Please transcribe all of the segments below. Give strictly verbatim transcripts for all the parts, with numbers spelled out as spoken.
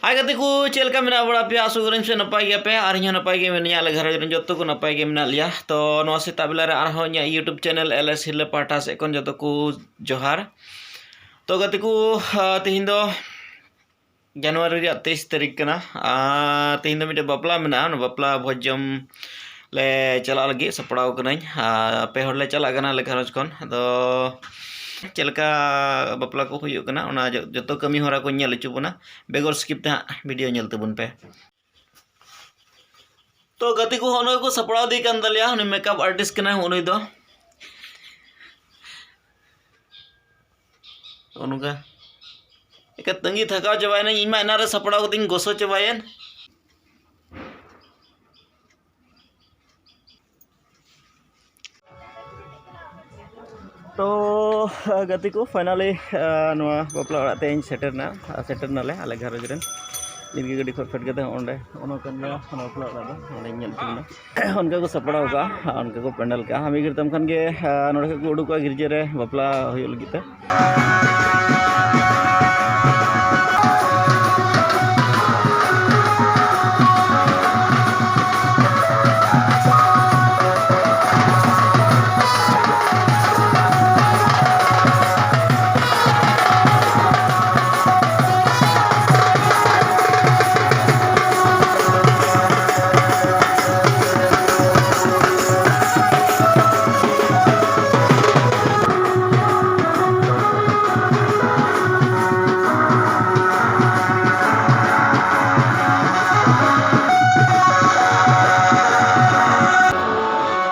ᱦᱟᱭ ᱜᱟᱛᱮ ᱠᱚ, ᱪᱮᱫ ᱞᱮᱠᱟ ᱢᱮᱱᱟᱜ ᱵᱟᱲᱟ ᱯᱮᱭᱟ? ᱟᱥᱚᱜ ᱠᱟᱹᱱᱟᱹᱧ ᱥᱮ ᱱᱟᱯᱟᱭ ᱜᱮᱭᱟ ᱯᱮ, ᱟᱨ ᱤᱧ ᱦᱚᱸ ᱱᱟᱯᱟᱭ ᱜᱮ ᱢᱮᱱᱟᱧᱟ᱾ ᱟᱞᱮ ᱜᱷᱟᱨᱚᱸᱡᱽ ᱨᱮᱱ ᱡᱚᱛᱚ ᱠᱚ ᱱᱟᱯᱟᱭ ᱜᱮ ᱢᱮᱱᱟᱜ ᱞᱮᱭᱟ᱾ ᱛᱚ ᱱᱚᱣᱟ ᱥᱮᱛᱟᱜ ᱵᱮᱞᱟ ᱨᱮ ᱟᱨᱦᱚᱸ ᱤᱧᱟᱹᱜ YouTube channel ᱮᱞ ᱮᱥ ᱦᱤᱨᱞᱟᱹ ᱯᱟᱦᱴᱟ ᱥᱮᱫ ᱠᱷᱚᱱ ᱡᱚᱛᱚ ᱠᱚ ᱡᱚᱦᱟᱨ᱾ ᱛᱚ ᱜᱟᱛᱮ ᱠᱚ, ᱟᱸ, ᱛᱮᱦᱮᱧ ᱫᱚ ᱡᱟᱱᱩᱣᱟᱨᱤ ᱨᱮᱭᱟᱜ ᱛᱮᱭᱤᱥ ᱛᱟᱹᱨᱤᱠᱷ ᱠᱟᱱᱟ, ᱟᱨ ᱛᱮᱦᱮᱧ ᱫᱚ ᱢᱤᱫᱴᱮᱡ ᱵᱟᱯᱞᱟ ᱢᱮᱱᱟᱜᱼᱟ᱾ ᱚᱱᱟ ᱵᱟᱯᱞᱟ ᱵᱷᱚᱡᱽ ᱡᱚᱢ ᱞᱮ ᱪᱟᱞᱟᱜ ᱞᱟᱹᱜᱤᱫ ᱥᱟᱯᱲᱟᱣ ᱠᱟᱹᱱᱟᱹᱧ᱾ ᱟᱨ ᱯᱮ ᱦᱚᱲ ᱞᱮ ᱪᱟᱞᱟᱜ ᱠᱟᱱᱟ ᱟᱞᱮ ᱜᱷᱟᱨᱚᱸᱡᱽ ᱠᱷᱚᱱ᱾ ᱟᱫᱚ ᱪᱮᱫ ᱞᱮᱠᱟ ᱵᱟᱯᱞᱟ ᱠᱚ ᱦᱩᱭᱩᱜ ᱠᱟᱱᱟ, ᱚᱱᱟ ᱡᱚ-, ᱡᱚᱛᱚ ᱠᱟᱹᱢᱤ ᱦᱚᱨᱟ ᱠᱚ ᱧᱮᱞ ᱦᱚᱪᱚ ᱵᱚᱱᱟ᱾ ᱵᱮᱜᱚᱨ skip ᱛᱮ ᱦᱟᱸᱜ video ᱧᱮᱞ ᱛᱟᱵᱚᱱ ᱯᱮ᱾ ᱛᱚ ᱜᱟᱛᱮ ᱠᱚ, ᱦᱚᱸᱜᱼᱚᱭ ᱠᱚ ᱥᱟᱯᱲᱟᱣ ᱤᱫᱤ ᱠᱟᱱ ᱛᱟᱞᱮᱭᱟ, ᱩᱱᱤ makeup artist ᱠᱟᱱᱟᱭ ᱦᱚᱸᱜᱼᱚᱭ ᱫᱚ᱾ ᱱᱚᱜᱼᱚ ᱱᱚᱝᱠᱟ ᱮᱠᱟ ᱛᱟᱺᱜᱤ ᱛᱷᱟᱠᱟᱣ ᱪᱟᱵᱟᱭᱮᱱᱟᱹᱧ, ᱤᱧ ᱢᱟ ᱮᱱᱟᱱ ᱨᱮ ᱥᱟᱯᱲᱟᱣ ᱠᱟᱛᱮᱧ ᱜᱚᱥᱚ ᱪᱟᱵᱟᱭᱮᱱ᱾ ᱛᱚ ᱜᱟᱛᱮ ᱠᱚ, finally ᱱᱚᱣᱟ ᱵᱟᱯᱞᱟ ᱚᱲᱟᱜ ᱛᱮᱧ ᱥᱮᱴᱮᱨ ᱮᱱᱟ, ᱥᱮᱴᱮᱨ ᱱᱟᱞᱮ ᱟᱞᱮ ᱜᱷᱟᱨᱚᱸᱡᱽ ᱨᱮᱱ᱾ ᱱᱤᱛ ᱜᱮ ᱜᱟᱹᱰᱤ ᱠᱷᱚᱱ ᱯᱷᱮᱰ ᱠᱟᱛᱮ ᱦᱚᱸ ᱚᱸᱰᱮ, ᱚᱱᱟ ᱠᱟᱱ ᱜᱮᱭᱟ ᱱᱚᱣᱟ ᱵᱟᱯᱞᱟ ᱚᱲᱟᱜ ᱫᱚ, ᱚᱸᱰᱮᱧ ᱧᱮᱞ ᱦᱚᱪᱚ ᱵᱤᱱᱟ᱾ ᱚᱱᱠᱟ ᱠᱚ ᱥᱟᱯᱲᱟᱣ ᱠᱟᱜᱼᱟ, ᱚᱱᱠᱟ ᱠᱚ ᱯᱮᱱᱰᱮᱞ ᱠᱟᱜᱼᱟ᱾ ᱢᱤᱫ ᱜᱷᱟᱹᱲᱤᱡ ᱛᱟᱭᱚᱢ ᱠᱷᱟᱱ ᱜᱮ ᱱᱚᱰᱮ ᱠᱷᱚᱱ ᱠᱚ ᱩᱰᱩᱠᱚᱜᱼᱟ ᱜᱤᱨᱡᱟᱹ ᱨᱮ ᱵᱟᱯᱞᱟ ᱦᱩᱭᱩᱜ ᱞᱟᱹᱜᱤᱫ ᱛᱮ᱾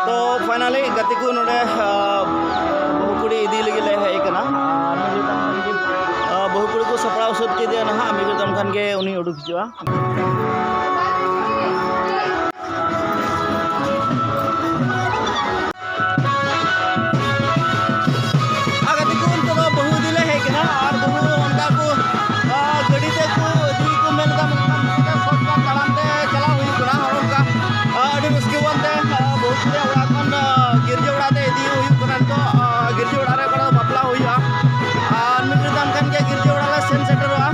ᱛᱚ finally ᱜᱟᱛᱮ ᱠᱚ, ᱱᱚᱰᱮ, ᱟᱸ, ᱵᱟᱹᱦᱩ ᱠᱩᱲᱤ ᱤᱫᱤ ᱞᱟᱹᱜᱤᱫ ᱞᱮ ᱦᱮᱡ ᱟᱠᱟᱱᱟ᱾ ᱟᱨ, ᱟᱸ, ᱵᱟᱹᱦᱩ ᱠᱩᱲᱤ ᱠᱚ ᱥᱟᱯᱲᱟᱣ ᱥᱟᱹᱛ ᱠᱮᱫᱮᱭᱟ ᱱᱟᱦᱟᱜ, ᱢᱤᱫ ᱜᱷᱟᱹᱲᱤᱡ ᱛᱟᱭᱚᱢ ᱠᱷᱟᱱ ᱜᱮ ᱩᱱᱤ ᱩᱰᱩᱠ ᱦᱤᱡᱩᱜᱼᱟ᱾ ᱟᱨ ᱜᱟᱛᱮ ᱠᱚ, ᱱᱤᱛᱚᱜ ᱫᱚ ᱵᱟᱹᱦᱩ ᱤᱫᱤ ᱞᱮ ᱦᱮᱡ ᱠᱟᱱᱟ, ᱟᱨ ᱵᱟᱹᱦᱩ ᱚᱱᱠᱟ ᱠᱚ, ᱟᱨ ᱜᱟᱹᱰᱤ ᱛᱮ ᱠᱚ ᱤᱫᱤ ᱠᱚ ᱢᱮᱱ ᱮᱫᱟ, ᱢᱮᱱᱠᱷᱟᱱ ᱱᱚᱛᱮ shortcut ᱛᱟᱲᱟᱢ ᱛᱮ ᱪᱟᱞᱟᱣ ᱦᱩᱭᱩᱜ ᱠᱟᱱᱟ᱾ ᱱᱚᱜᱼᱚ ᱱᱚᱝᱠᱟ, ᱟᱨ ᱟᱹᱰᱤ ᱨᱟᱹᱥᱠᱟᱹ ᱟᱱᱛᱮ, ᱟᱨ ᱵᱟᱹᱦᱩ ᱠᱩᱲᱤ ᱚᱲᱟᱜ ᱠᱷᱚᱱ, ᱟᱨ ᱜᱤᱨᱡᱟᱹ ᱚᱲᱟᱜ ᱛᱮ ᱤᱫᱤ ᱦᱩᱭᱩᱜ ᱠᱟᱱᱟ ᱱᱤᱛᱚᱜ᱾ ᱟᱨ ᱜᱤᱨᱡᱟᱹ ᱚᱲᱟᱜ ᱨᱮ ᱵᱟᱯᱞᱟ ᱦᱩᱭᱩᱜᱼᱟ, ᱟᱨ ᱢᱤᱫ ᱜᱷᱟᱹᱲᱤᱡ ᱛᱟᱭᱚᱢ ᱠᱷᱟᱱ ᱜᱮ ᱜᱤᱨᱡᱟᱹ ᱚᱲᱟᱜ ᱞᱮ ᱥᱮᱱ ᱥᱮᱴᱮᱨᱚᱜᱼᱟ᱾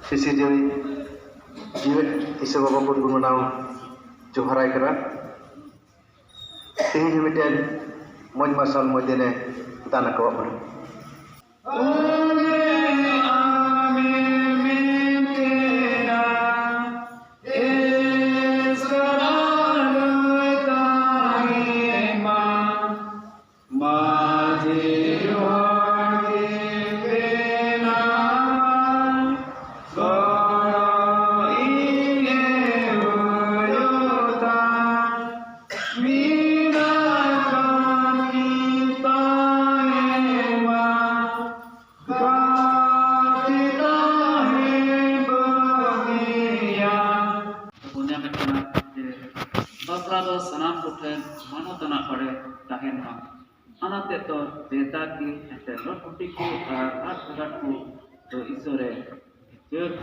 ᱥᱤᱥᱤᱨ ᱡᱟᱹᱣᱤᱡ ᱡᱤᱣᱮᱫ ᱤᱥᱟᱹ ᱵᱟᱵᱟ ᱵᱚᱱ ᱢᱟᱱᱟᱣ ᱡᱚᱦᱟᱨᱟᱭ ᱠᱟᱱᱟ᱾ ᱛᱮᱦᱮᱧ ᱢᱤᱫᱴᱮᱱ ᱢᱚᱡᱽ ᱢᱟᱨᱥᱟᱞ ᱢᱚᱡᱽ ᱫᱤᱱᱮ ᱫᱟᱱ ᱟᱠᱟᱣᱟᱫ ᱵᱚᱱᱟ᱾ ᱵᱚᱱ ᱧᱟᱢᱮᱫ ᱠᱟᱱᱟ ᱡᱮ ᱵᱟᱯᱞᱟ ᱫᱚ ᱥᱟᱱᱟᱢ ᱠᱚᱴᱷᱮᱱ ᱢᱟᱱᱚᱛ ᱟᱱᱟᱜ ᱵᱟᱲᱮ ᱛᱟᱦᱮᱱ ᱢᱟ᱾ ᱚᱱᱟᱛᱮ ᱫᱚ ᱵᱮᱫᱟ ᱠᱤ ᱮᱱᱛᱮ ᱞᱚᱴ ᱜᱩᱴᱤ ᱠᱚ ᱟᱨ ᱟᱴ ᱠᱷᱟᱜᱟᱴ ᱠᱚ ᱫᱚ ᱤᱥᱚᱨ ᱮ ᱡᱟᱹᱛ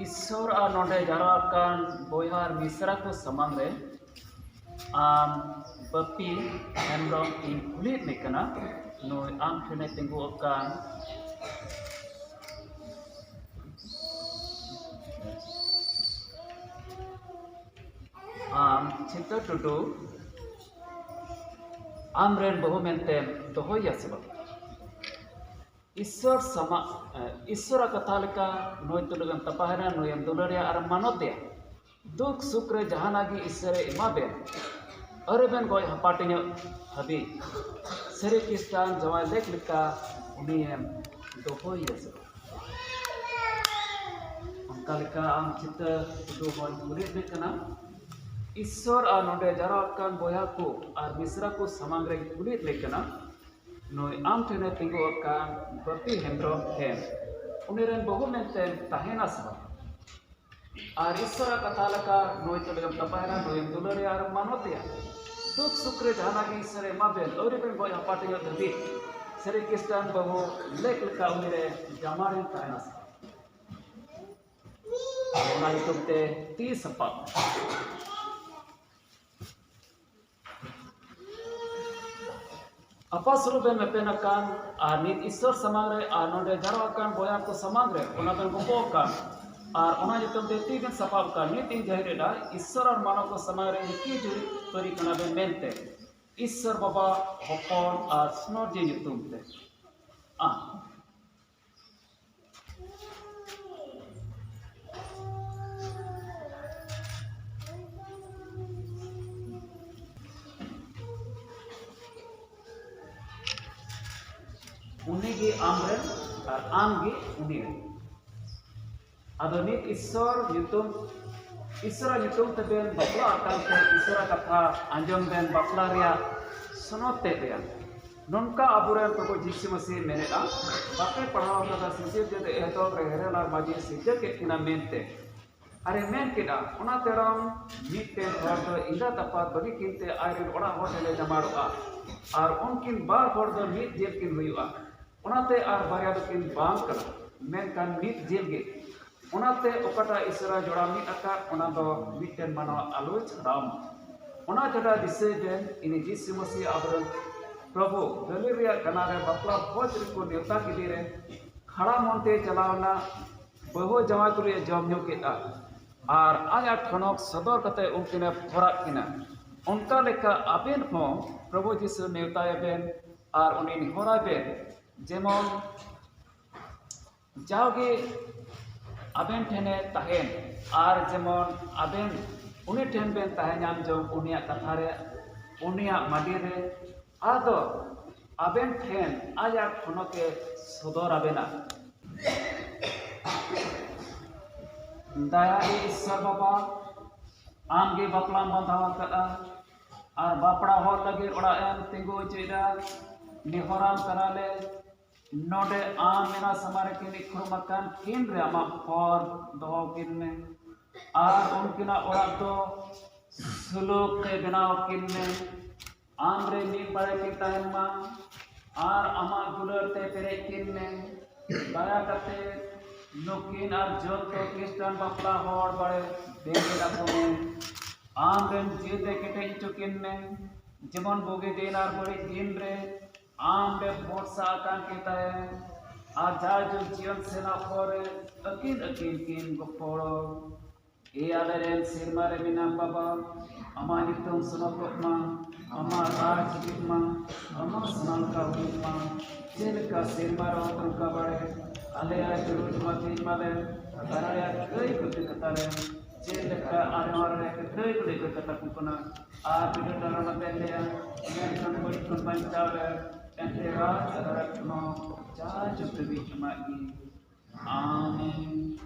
ᱤᱥᱚᱨ ᱟᱨ ᱱᱚᱰᱮ ᱡᱟᱨᱣᱟ ᱟᱠᱟᱱ ᱵᱚᱭᱦᱟ ᱟᱨ ᱢᱤᱥᱨᱟ ᱠᱚ ᱥᱟᱢᱟᱝ ᱨᱮ ᱟᱢ ᱵᱟᱹᱯᱤ ᱦᱮᱢᱵᱨᱚᱢ ᱤᱧ ᱠᱩᱞᱤᱭᱮᱫ ᱢᱮ ᱠᱟᱱᱟ, ᱱᱩᱭ ᱟᱢ ᱴᱷᱮᱱᱮ ᱛᱤᱸᱜᱩ ᱟᱠᱟᱱ ᱟᱢ ᱪᱷᱤᱛᱟᱹ ᱴᱩᱰᱩ ᱟᱢ ᱨᱮᱱ ᱵᱟᱹᱦᱩ ᱢᱮᱱᱛᱮᱢ ᱫᱚᱦᱚᱭᱮᱭᱟ ᱥᱮ ᱵᱟᱝ? ᱤᱥᱥᱚᱨ ᱥᱟᱢᱟ-, ᱮ, ᱤᱥᱥᱚᱨᱟᱜ ᱠᱟᱛᱷᱟ ᱞᱮᱠᱟ ᱱᱩᱭ ᱛᱩᱞᱩᱡ ᱮᱢ ᱛᱟᱯᱟᱦᱮᱱᱟ, ᱱᱩᱭᱮᱢ ᱫᱩᱞᱟᱹᱲᱮᱭᱟ ᱟᱨᱮᱢ ᱢᱟᱱᱚᱛᱮᱭᱟ᱾ ᱫᱩᱠ ᱥᱩᱠ ᱨᱮ ᱡᱟᱦᱟᱱᱟᱜ ᱜᱮ ᱤᱥᱥᱚᱨᱮ ᱮᱢᱟ ᱵᱮᱱ, ᱟᱹᱣᱨᱤ ᱵᱮᱱ ᱜᱚᱡ ᱦᱟᱯᱟᱴᱤᱧᱚᱜ ᱦᱟᱹᱵᱤᱡ ᱥᱟᱹᱨᱤ ᱠᱷᱨᱤᱥᱴᱟᱱ ᱡᱟᱶᱟᱭ ᱞᱮᱠ ᱞᱮᱠᱟ ᱩᱱᱤᱭᱮᱢ ᱫᱚᱦᱚᱭᱮᱭᱟ ᱥᱮ ᱵᱟᱝ? ᱚᱱᱠᱟ ᱞᱮᱠᱟ ᱟᱢ ᱪᱷᱤᱛᱟᱹ ᱴᱩᱰᱩ ᱦᱚᱸᱧ ᱠᱩᱞᱤᱭᱮᱫ ᱢᱮ ᱠᱟᱱᱟ, ᱤᱥᱥᱚᱨ ᱟᱨ ᱱᱚᱰᱮ ᱡᱟᱨᱣᱟ ᱟᱠᱟᱱ ᱵᱚᱭᱦᱟ ᱠᱚ ᱟᱨ ᱢᱤᱥᱨᱟ ᱠᱚ ᱥᱟᱢᱟᱝ ᱨᱮᱧ ᱠᱩᱞᱤᱭᱮᱫ ᱢᱮ ᱠᱟᱱᱟ, ᱱᱩᱭ ᱟᱢ ᱴᱷᱮᱱᱮ ᱛᱤᱸᱜᱩ ᱟᱠᱟᱱ ᱵᱟᱹᱯᱤ ᱦᱮᱢᱵᱨᱚᱢ ᱴᱷᱮᱱ ᱩᱱᱤ ᱨᱮᱱ ᱵᱟᱹᱦᱩ ᱢᱮᱱᱛᱮᱢ ᱛᱟᱦᱮᱱᱟ ᱥᱮ ᱵᱟᱝ? ᱟᱨ ᱤᱥᱥᱚᱨᱟᱜ ᱠᱟᱛᱷᱟ ᱞᱮᱠᱟ ᱱᱩᱭ ᱛᱩᱞᱩᱡ ᱮᱢ ᱛᱟᱯᱟᱦᱮᱱᱟ, ᱱᱩᱭᱮᱢ ᱫᱩᱞᱟᱹᱲᱮᱭᱟ ᱟᱨᱮᱢ ᱢᱟᱱᱚᱛᱮᱭᱟ᱾ ᱫᱩᱠ ᱥᱩᱠ ᱨᱮ ᱡᱟᱦᱟᱱᱟᱜ ᱜᱮ ᱤᱥᱥᱚᱨᱮ ᱮᱢᱟ ᱵᱮᱱ, ᱟᱹᱣᱨᱤ ᱵᱮᱱ ᱜᱚᱡ ᱦᱟᱯᱟᱴᱤᱧᱚᱜ ᱫᱷᱟᱹᱵᱤᱡ ᱥᱟᱹᱨᱤ ᱠᱷᱨᱤᱥᱴᱟᱱ ᱵᱟᱹᱦᱩ ᱞᱮᱠ ᱞᱮᱠᱟ ᱩᱱᱤ ᱨᱮ ᱡᱟᱢᱟᱨᱮᱢ ᱛᱟᱦᱮᱱᱟ ᱥᱮ ᱵᱟᱝ? ᱚᱱᱟ ᱧᱩᱛᱩᱢ ᱛᱮ ᱛᱤ ᱥᱟᱯᱟᱵ᱾ ᱟᱯᱟᱥᱩᱞ ᱵᱮᱱ ᱢᱮᱯᱮᱱ ᱟᱠᱟᱱ, ᱟᱨ ᱱᱤᱛ ᱤᱥᱥᱚᱨ ᱥᱟᱢᱟᱝ ᱨᱮ ᱟᱨ ᱱᱚᱰᱮ ᱡᱟᱨᱣᱟ ᱟᱠᱟᱱ ᱵᱚᱭᱦᱟ ᱠᱚ ᱥᱟᱢᱟᱝ ᱨᱮ ᱚᱱᱟ ᱵᱮᱱ ᱜᱚᱯᱚ ᱟᱠᱟᱱ, ᱟᱨ ᱚᱱᱟ ᱧᱩᱛᱩᱢ ᱛᱮ ᱛᱤ ᱵᱮᱱ ᱥᱟᱯᱟᱵ ᱟᱠᱟᱱ, ᱱᱤᱛ ᱤᱧ ᱡᱟᱹᱦᱤᱨ ᱮᱫᱟ, ᱤᱥᱥᱚᱨ ᱟᱨ ᱢᱟᱱᱚᱣ ᱠᱚ ᱥᱟᱢᱟᱝ ᱨᱮ ᱤᱧ ᱛᱤ ᱡᱩᱨᱤ ᱩᱛᱟᱹᱨᱤ ᱠᱟᱱᱟ ᱵᱮᱱ ᱢᱮᱱᱛᱮ, ᱤᱥᱥᱚᱨ ᱵᱟᱵᱟ, ᱦᱚᱯᱚᱱ ᱟᱨ ᱥᱩᱱᱚᱨᱡᱤ ᱧᱩᱛᱩᱢ ᱛᱮ᱾ ᱟᱢ᱾ ᱩᱱᱤ ᱜᱮ ᱟᱢ ᱨᱮᱱ ᱟᱨ ᱟᱢ ᱜᱮ ᱩᱱᱤ ᱨᱮᱱ᱾ ᱟᱫᱚ ᱱᱤᱛ ᱤᱥᱥᱚᱨ ᱧᱩᱛᱩᱢ, ᱤᱥᱥᱚᱨᱟᱜ ᱧᱩᱛᱩᱢ ᱛᱮᱵᱮᱱ ᱵᱟᱯᱞᱟ ᱟᱠᱟᱱ ᱛᱮ ᱤᱥᱥᱚᱨᱟᱜ ᱠᱟᱛᱷᱟ ᱟᱸᱡᱚᱢ ᱵᱮᱱ ᱵᱟᱯᱞᱟ ᱨᱮᱭᱟᱜ ᱥᱚᱱᱚᱛ ᱛᱮᱫ ᱨᱮᱭᱟᱜ᱾ ᱱᱚᱝᱠᱟ ᱟᱵᱚᱨᱮᱱ ᱯᱨᱚᱵᱷᱩ ᱡᱤᱥᱩ ᱢᱟᱹᱥᱤᱦ ᱢᱮᱱᱮᱫᱼᱟ, ᱵᱟᱯᱮ ᱯᱟᱲᱦᱟᱣ ᱠᱟᱫᱟ ᱥᱤᱥᱤᱨ ᱡᱟᱹᱛᱤ ᱮᱛᱚᱦᱚᱵ ᱨᱮ ᱦᱮᱨᱮᱞ ᱟᱨ ᱢᱟᱹᱡᱷᱤ ᱥᱤᱨᱡᱟᱹ ᱠᱮᱫ ᱠᱤᱱᱟ ᱢᱮᱱᱛᱮ? ᱟᱨᱮ ᱢᱮᱱ ᱠᱮᱫᱼᱟ, ᱚᱱᱟ ᱛᱟᱭᱚᱢ ᱢᱤᱫᱴᱮᱱ ᱦᱚᱲ ᱫᱚ ᱮᱸᱜᱟᱛ ᱟᱯᱟᱛ ᱵᱟᱹᱜᱤ ᱠᱤᱱᱛᱮ ᱟᱡ ᱨᱮᱱ ᱚᱲᱟᱜ ᱦᱚᱲ ᱴᱷᱮᱱ ᱮ ᱡᱟᱢᱟᱲᱚᱜᱼᱟ, ᱟᱨ ᱩᱱᱠᱤᱱ ᱵᱟᱨ ᱦᱚᱲ ᱫᱚ ᱢᱤᱫ ᱡᱤᱞ ᱠᱤᱱ ᱦᱩᱭᱩᱜᱼᱟ᱾ ᱚᱱᱟᱛᱮ ᱟᱨ ᱵᱟᱨᱭᱟ ᱫᱚᱠᱤᱱ ᱵᱟᱝ ᱠᱟᱱᱟ, ᱢᱮᱱᱠᱷᱟᱱ ᱢᱤᱫ ᱡᱤᱞ ᱜᱮ᱾ ᱚᱱᱟᱛᱮ ᱚᱠᱟᱴᱟᱜ ᱤᱥᱚᱨ ᱡᱚᱲᱟᱣ ᱢᱤᱫ ᱟᱠᱟᱫ, ᱚᱱᱟ ᱫᱚ ᱢᱤᱫᱴᱮᱱ ᱢᱟᱱᱣᱟ ᱟᱞᱚᱭ ᱪᱷᱟᱰᱟᱣ ᱢᱟ᱾ ᱚᱱᱟ ᱪᱷᱟᱰᱟ ᱫᱤᱥᱟᱹᱭ ᱵᱮᱱ, ᱤᱱᱤ ᱡᱤᱥᱩ ᱢᱟᱹᱥᱤᱦ ᱟᱵᱚᱨᱮᱱ ᱯᱨᱚᱵᱷᱩ ᱜᱟᱹᱞᱤᱞ ᱨᱮᱭᱟᱜ ᱠᱟᱱᱟ ᱨᱮ ᱵᱟᱯᱞᱟ ᱵᱷᱚᱡᱽ ᱨᱮᱠᱚ ᱱᱮᱣᱛᱟ ᱠᱮᱫᱮ ᱨᱮ, ᱠᱷᱟᱲᱟ ᱢᱚᱱᱛᱮ ᱪᱟᱞᱟᱣ ᱮᱱᱟ, ᱵᱟᱹᱦᱩ ᱡᱟᱶᱟᱭ ᱛᱩᱞᱩᱡ ᱮ ᱡᱚᱢ ᱧᱩ ᱠᱮᱫᱼᱟ, ᱟᱨ ᱟᱡᱟᱜ ᱴᱷᱚᱱᱚᱠ ᱥᱚᱫᱚᱨ ᱠᱟᱛᱮ ᱩᱱᱠᱤᱱ ᱮ ᱵᱷᱚᱨᱟᱜ ᱠᱤᱱᱟ᱾ ᱚᱱᱠᱟ ᱞᱮᱠᱟ ᱟᱵᱮᱱ ᱦᱚᱸ ᱯᱨᱚᱵᱷᱩ ᱡᱤᱥᱩ ᱱᱮᱣᱛᱟᱭᱮ ᱵᱮᱱ ᱟᱨ ᱩᱱᱤ ᱱᱮᱦᱚᱨᱟᱭ ᱵᱮᱱ, ᱡᱮᱢᱚᱱ ᱡᱟᱣᱜᱮ ᱟᱵᱮᱱ ᱴᱷᱮᱱᱮ ᱛᱟᱦᱮᱱ, ᱟᱨ ᱡᱮᱢᱚᱱ ᱟᱵᱮᱱ ᱩᱱᱤ ᱴᱷᱮᱱ ᱵᱮᱱ ᱛᱟᱦᱮᱸ ᱧᱟᱢ ᱡᱚᱝ, ᱩᱱᱤᱭᱟᱜ ᱠᱟᱛᱷᱟ ᱨᱮ, ᱩᱱᱤᱭᱟᱜ ᱢᱟᱹᱰᱤ ᱨᱮ, ᱟᱫᱚ ᱟᱵᱮᱱ ᱴᱷᱮᱱ ᱟᱡᱟᱜ ᱴᱷᱚᱱᱚᱠᱮ ᱥᱚᱫᱚᱨ ᱟᱵᱮᱱᱟ᱾ ᱫᱟᱭᱟᱜᱮ ᱤᱥᱥᱚᱨ ᱵᱟᱵᱟ, ᱟᱢᱜᱮ ᱵᱟᱯᱞᱟᱢ ᱵᱟᱸᱫᱷᱟᱣ ᱟᱠᱟᱫᱼᱟ ᱟᱨ ᱵᱟᱯᱲᱟ ᱦᱚᱲ ᱞᱟᱹᱜᱤᱫ ᱚᱲᱟᱜ ᱮᱢ ᱛᱤᱸᱜᱩ ᱦᱚᱪᱚᱭᱮᱫᱟ᱾ ᱱᱮᱦᱚᱨᱟᱢ ᱠᱟᱱᱟᱞᱮ, ᱱᱚᱰᱮ ᱟᱢ ᱢᱮᱱᱟᱜ ᱥᱟᱢᱟᱝ ᱨᱮ ᱠᱤᱱ ᱤᱠᱷᱲᱩᱢ ᱟᱠᱟᱱ ᱠᱤᱱ ᱨᱮ ᱟᱢᱟᱜ ᱦᱚᱨ ᱫᱚᱦᱚ ᱠᱤᱱ ᱢᱮ, ᱟᱨ ᱩᱱᱠᱤᱱᱟᱜ ᱚᱲᱟᱜ ᱫᱚ ᱥᱩᱞᱩᱠ ᱛᱮ ᱵᱮᱱᱟᱣ ᱠᱤᱱ ᱢᱮ᱾ ᱟᱢ ᱨᱮ ᱢᱤᱫ ᱵᱟᱲᱮ ᱠᱤᱱ ᱛᱟᱦᱮᱱ ᱢᱟ, ᱟᱨ ᱟᱢᱟᱜ ᱫᱩᱞᱟᱹᱲ ᱛᱮ ᱯᱮᱨᱮᱡ ᱠᱤᱱ ᱢᱮ᱾ ᱫᱟᱭᱟ ᱠᱟᱛᱮ ᱱᱩᱠᱤᱱ ᱟᱨ ᱡᱚᱛᱚ ᱠᱷᱨᱤᱥᱴᱟᱱ ᱵᱟᱯᱞᱟ ᱦᱚᱲ ᱵᱟᱲᱮ ᱵᱮᱸᱜᱮᱫ ᱟᱠᱚ ᱢᱮ᱾ ᱟᱢ ᱨᱮᱱ ᱡᱤᱣᱤ ᱛᱮ ᱠᱮᱴᱮᱡ ᱦᱚᱪᱚ ᱠᱤᱱ ᱢᱮ᱾ ᱡᱮᱢᱚᱱ ᱵᱩᱜᱤ ᱫᱤᱱ ᱟᱨ ᱵᱟᱹᱲᱤᱡ ᱫᱤᱱ ᱨᱮ ᱟᱢ ᱨᱮ ᱵᱷᱚᱨᱥᱟ ᱟᱠᱟᱱ ᱠᱤᱱ ᱛᱟᱦᱮᱸ, ᱟᱨ ᱡᱟᱭᱡᱩᱜᱽ ᱡᱤᱭᱚᱱ ᱥᱮᱱᱟᱜ ᱦᱚᱨ ᱨᱮ ᱟᱹᱠᱤᱱ ᱟᱹᱠᱤᱱ ᱠᱤᱱ ᱜᱚᱯᱚᱲᱚ᱾ ᱮ ᱟᱞᱮᱨᱮᱱ ᱥᱮᱨᱢᱟ ᱨᱮ ᱢᱮᱱᱟᱢ ᱵᱟᱵᱟ, ᱟᱢᱟᱜ ᱧᱩᱛᱩᱢ ᱥᱚᱱᱚᱛᱚᱜ ᱢᱟ, ᱟᱢᱟᱜ ᱨᱟᱡᱽ ᱦᱤᱡᱩᱜ ᱢᱟ, ᱟᱢᱟᱜ ᱥᱟᱱᱟᱢ ᱠᱟᱹᱢᱤ ᱢᱟ, ᱪᱮᱫ ᱞᱮᱠᱟ ᱥᱮᱨᱢᱟ ᱨᱮ ᱚᱱᱠᱟ ᱵᱟᱲᱮ᱾ ᱟᱞᱮᱭᱟᱜ ᱡᱟᱹᱨᱩᱲ ᱡᱚᱢᱟᱜ ᱛᱮ ᱮᱢᱟ ᱞᱮ, ᱟᱨ ᱟᱞᱮᱭᱟᱜ ᱠᱟᱹᱭ ᱠᱚ ᱠᱟᱛᱟ ᱞᱮ, ᱪᱮᱫ ᱞᱮᱠᱟ ᱟᱞᱮ ᱦᱚᱸ ᱟᱞᱮᱭᱟᱜ ᱠᱟᱹᱭ ᱠᱚ ᱠᱟᱛᱟ ᱠᱚ ᱠᱟᱱᱟ, ᱟᱨ ᱵᱤᱰᱟᱹᱣ ᱰᱟᱨᱢᱟ ᱠᱟᱛᱮ ᱞᱮᱭᱟ, ᱢᱮᱱᱠᱷᱟᱱ ᱵᱟᱹᱲᱤᱡ ᱠᱷᱚᱱ ᱵᱟᱧᱪᱟᱣ ᱞᱮ, ᱮᱱᱛᱮ ᱨᱟᱡᱽ ᱟᱨ ᱠᱷᱚᱱ ᱡᱟ ᱡᱚᱛᱚ ᱜᱮ ᱟᱢᱟᱜ ᱜᱮ᱾ ᱟᱢᱮᱱ᱾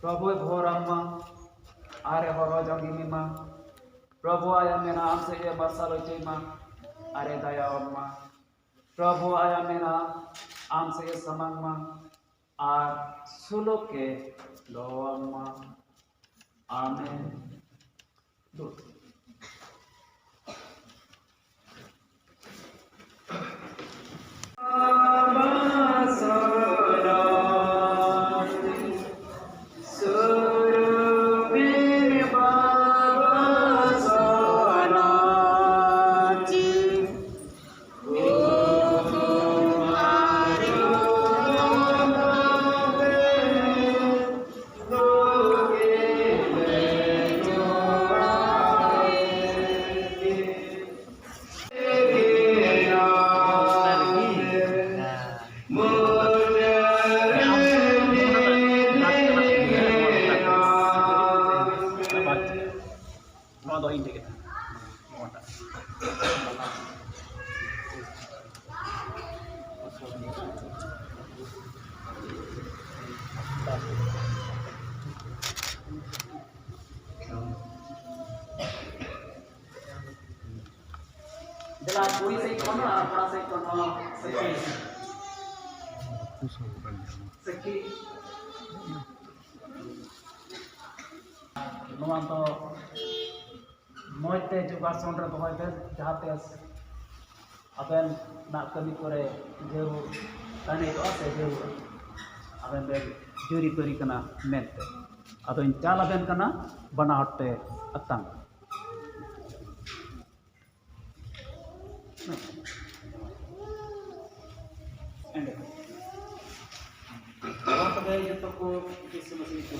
ᱯᱨᱚᱵᱷᱩᱭ ᱵᱷᱳᱨ ᱟᱢ ᱢᱟ, ᱟᱨᱮ ᱦᱚᱨᱚ ᱡᱟᱸᱜᱤ ᱢᱮ ᱢᱟ᱾ ᱯᱨᱚᱵᱷᱩ ᱟᱭᱟᱜ ᱢᱮᱱᱟ ᱟᱢ ᱥᱮᱫ ᱮ ᱢᱟᱨᱥᱟᱞ ᱦᱚᱪᱚᱭ ᱢᱟ, ᱟᱨᱮ ᱫᱟᱭᱟ ᱟᱢ ᱢᱟ᱾ ᱯᱨᱚᱵᱷᱩ ᱟᱭᱟᱜ ᱢᱮᱱᱟ ᱟᱢ ᱥᱮᱫ ᱮ ᱥᱟᱢᱟᱝ ᱢᱟ, ᱟᱨ ᱥᱩᱞᱩᱠ ᱮ ᱫᱚᱦᱚ ᱟᱢ ᱢᱟ᱾ ᱟᱢᱮᱱ᱾ ᱱᱚᱣᱟ ᱫᱚ ᱤᱧ ᱴᱷᱮᱡ ᱜᱮ ᱛᱟᱦᱮᱱᱟ᱾ ᱱᱚᱣᱟᱴᱟᱜ᱾ ᱫᱮᱞᱟ, ᱠᱩᱲᱤ ᱥᱮᱫ ᱠᱷᱚᱱ ᱟᱨ ᱠᱚᱲᱟ ᱥᱮᱫ ᱠᱷᱚᱱ ᱦᱚᱸ ᱥᱟᱹᱠᱷᱤ᱾ ᱥᱟᱹᱠᱷᱤ᱾ ᱱᱚᱣᱟ ᱫᱚ ᱢᱚᱡᱽ ᱛᱮ ᱡᱳᱜᱟᱥᱚᱱ ᱨᱮ ᱫᱚᱦᱚᱭ ᱵᱮᱱ, ᱡᱟᱦᱟᱸ ᱛᱤᱥ ᱟᱵᱮᱱᱟᱜ ᱠᱟᱹᱢᱤ ᱠᱚᱨᱮ ᱡᱟᱹᱨᱩᱲ ᱛᱟᱦᱮᱱᱚᱜᱼᱟ ᱥᱮ ᱡᱟᱹᱨᱩᱲᱟ, ᱟᱵᱮᱱ ᱵᱮᱱ ᱡᱩᱨᱤᱯᱟᱹᱨᱤ ᱠᱟᱱᱟ ᱢᱮᱱᱛᱮ᱾ ᱟᱫᱚᱧ ᱪᱟᱞ ᱟᱵᱮᱱ ᱠᱟᱱᱟ ᱵᱟᱱᱟ ᱦᱚᱲ ᱛᱮ ᱟᱛᱟᱝ᱾ ᱱᱚᱣᱟ ᱠᱚᱫᱚ ᱡᱚᱛᱚ ᱠᱚ ᱤᱥᱤᱱ ᱵᱟᱥᱟᱝ ᱠᱚ᱾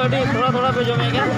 ᱠᱟᱹᱴᱤᱡ ᱛᱷᱚᱲᱟ ᱛᱷᱚᱲᱟ ᱯᱮ ᱡᱚᱢᱮᱫ ᱠᱟᱱ᱾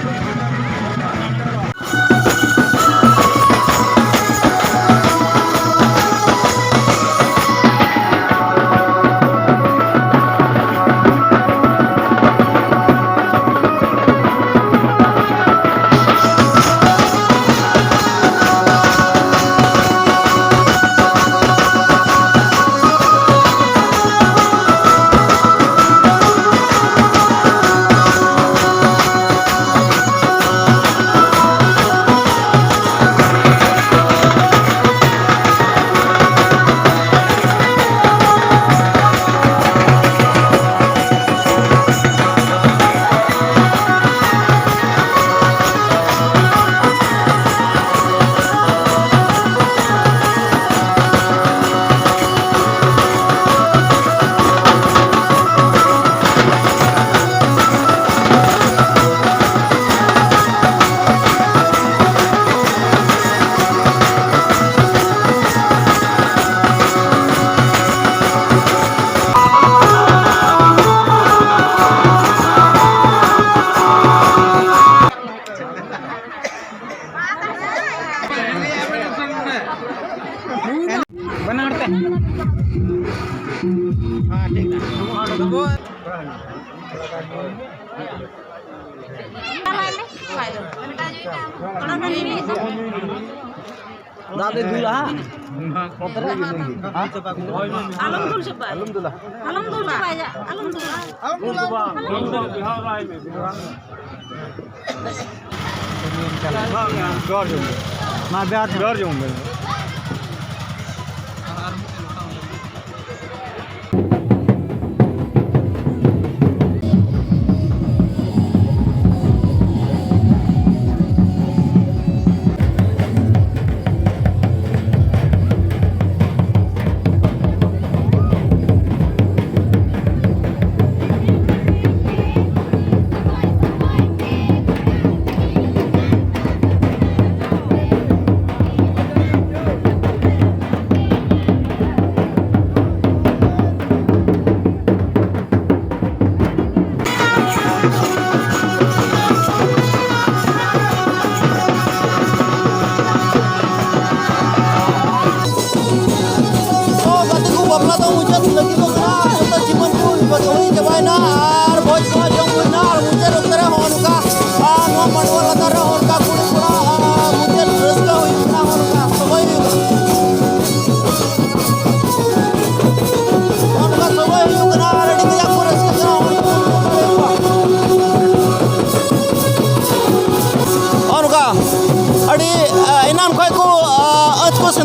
ᱵᱟᱱᱟ ᱦᱚᱲ ᱛᱮ᱾ ᱦᱮᱸ, ᱴᱷᱤᱠ ᱜᱮᱭᱟ᱾ ᱫᱟᱜ ᱫᱚᱭ ᱫᱩᱞᱟ, ᱦᱟᱸ? ᱚᱛ ᱨᱮ? ᱟᱞᱚᱢ ᱫᱩᱞ ᱪᱟᱵᱟᱭᱟ᱾ ᱟᱞᱚᱢ ᱫᱩᱞ ᱪᱟᱵᱟᱭᱟ᱾ ᱟᱞᱚᱢ ᱫᱩᱞᱟ᱾ ᱟᱞᱚᱢ ᱫᱩᱞᱟ᱾ ᱡᱚᱦᱟᱨ ᱜᱮ ᱜᱚᱢᱠᱮ᱾ ᱢᱟ ᱡᱚᱦᱟᱨ ᱜᱮ᱾ ᱡᱚᱦᱟᱨ ᱜᱮ ᱜᱚᱢᱠᱮ᱾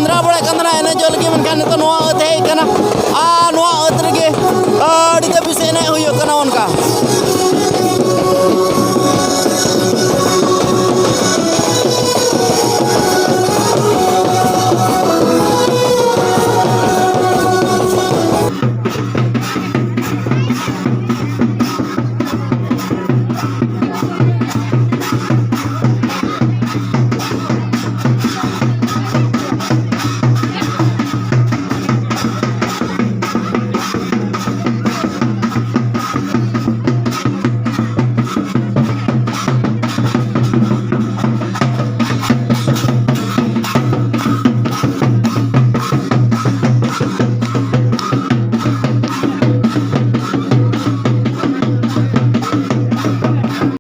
ᱥᱮᱸᱫᱽᱨᱟ ᱵᱟᱲᱟᱭᱮᱫ ᱠᱟᱱ ᱛᱟᱦᱮᱱᱟ ᱮᱱᱮᱡᱚᱜ ᱞᱟᱹᱜᱤᱫ, ᱢᱮᱱᱠᱷᱟᱱ ᱱᱤᱛᱚᱜ ᱱᱚᱣᱟ ᱟᱹᱛ ᱦᱮᱡ ᱠᱟᱱᱟ ᱟᱨ ᱱᱚᱣᱟ ᱟᱹᱛ ᱨᱮᱜᱮ ᱟᱹᱰᱤ ᱛᱮᱫ ᱵᱮᱥᱤ ᱮᱱᱮᱡ ᱦᱩᱭᱩᱜ ᱠᱟᱱᱟ ᱚᱱᱠᱟ᱾